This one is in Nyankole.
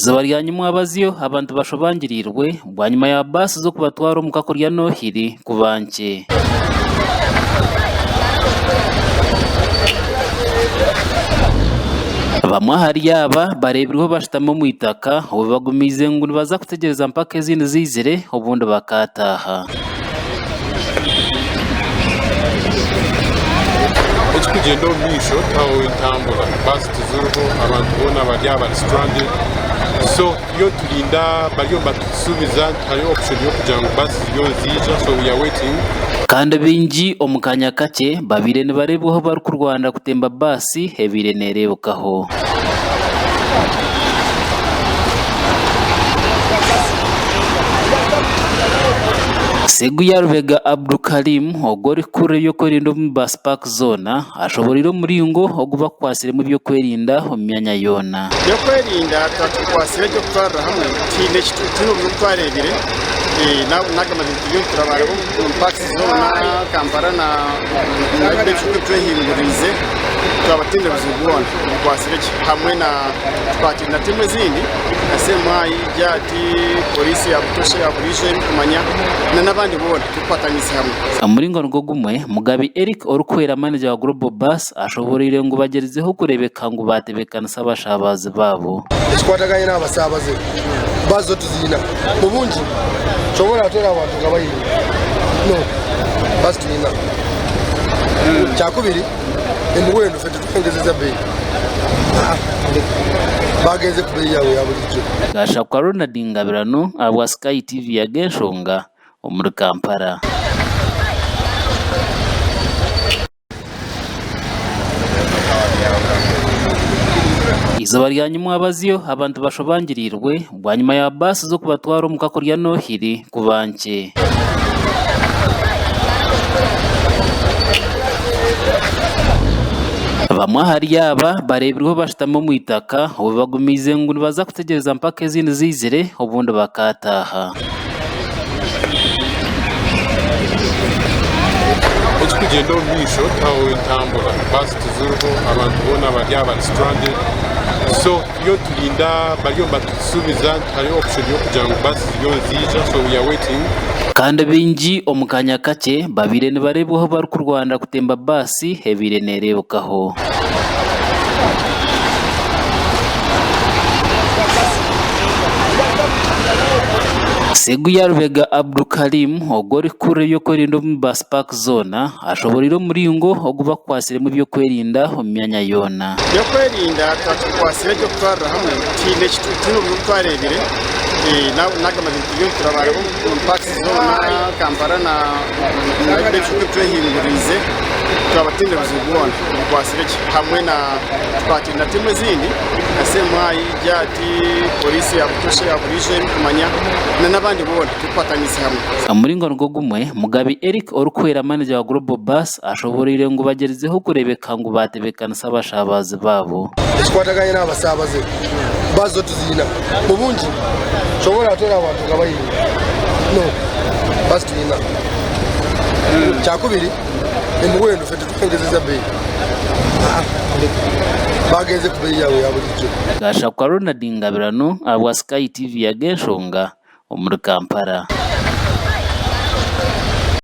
Eizooba rya nyimwabazyo abantu bashobangiriirwe bwanyima ya baasi z'okubatwara omuka kurya Nohiri kuba nkye. Bamwe ahari aba bareebirweho bashutami omu itaka obwo bagumiize ngu nibaza kutegyereza mpaka ezindi ziizire obundi bakaataaha. Ekirikugyenda omu maisho tihaho entambura, baasi tiziriho, abantu boona bari aha bari stranded so turiyo niturinda bariyo nibatusuubiza nti hariho option y'okugira ngu baasi ziriyo niziija so we are waiting. Kandi baingi omu kaanya kakye babaire nibareebwaho barikurwanira kutemba baasi ebaire neereebekaho. Seguya Rubega Abdukarim ogwo orikukurira eby'okwerinda omu bus park zoona ashoboreire omuringo ogu bakukwatsiremu eby'okwerinda omu myanya yoona. Eby'okwerinda tuba tukwatsire gye okutwarira hamwe tihaine obuzibu obu twareebire naga amazima turiyo niturabaraba omu parks zoona Kampala na ebicweka ebitwehinguririize twaba tutaine buzibu bwona bukwatsire gye hamwe na tukwatire na tiimu ezindi nka CMI, JAT, Poliisi ya butosha ya buriijo erikumanya na n'abandi boona turikukwatanisa hamwe. Omu muringo nigwo gumwe, Mugabi Eric orikuhwera maneja wa Global Bus ashoboreire ngu bagyerizeho kureebeka ngu baatebeekanisa abashabaazi baabo. Ekikwatagaine n'abasaabaze baasi zo tuziina mu bungi kyova oraba toreeba abantu nga baingi no baasi twina. Kyakubiri emiwendo ffe titwongyezeza beeyi bagenze ku beeyi yaabo ya buriijo. Gashakwa Ronald Ngabirano ahabwa Sky TV Ag'enshonga omuri Kampala. Eizooba rya nyimwabazyo abantu bashobangiriirwe bwanyima ya baasi z'okubatwara omuka kurya Nohiri kuba nkye. Bamwe ahari aba bareebirweho bashutami omu itaka obwo bagumiize ngu nibaza kutegyereza mpaka ezindi ziizire obundi bakaataaha. Ekirikugyenda omu maisho tihaho entambura, baasi tiziriho, abantu boona bari aha bari stranded so turiyo niturinda bariyo nibatusuubiza nti hariho option y'okugira ngu baasi ziriyo niziija so we are waiting. Kandi baingi omu kaanya kakye babaire nibareebwaho barikurwanira kutemba baasi ebaire neereebekaho. Seguya Rubega Abdukarim ogwo orikukurira eby'okwerinda omu bus park zoona ashoboreire omuringo ogu bakukwatsiremu eby'okwerinda omu myanya yoona. Eby'okwerinda tuba tukwatsire gye okutwarira hamwe tihaine obuzibu obu twareebire naga amazima turiyo niturabaraba omu parks zoona Kampala na ebicweka ebitwehinguririize twaba tutaine buzibu bwona bukwatsire gye hamwe na tukwatire na tiimu ezindi nka CMI, JAT, Poliisi ya butosha ya buriijo erikumanya na n'abandi boona turikukwatanisa hamwe. Omu muringo nigwo gumwe, Mugabi Eric orikuhwera maneja wa Global Bus ashoboreire ngu bagyerizeho kureebeka ngu baatebeekanisa abashabaazi baabo. Ekikwatagaine n'abasaabaze baasi zo tuziina mu bungi kyova oraba toreeba abantu nga baingi no baasi twina. Kyakubiri emiwendo ffe titwongyezeza beeyi bagenze ku beeyi yaabo ya buriijo. Gashakwa Ronald Ngabirano ahabwa Sky TV Ag'enshonga omuri Kampala.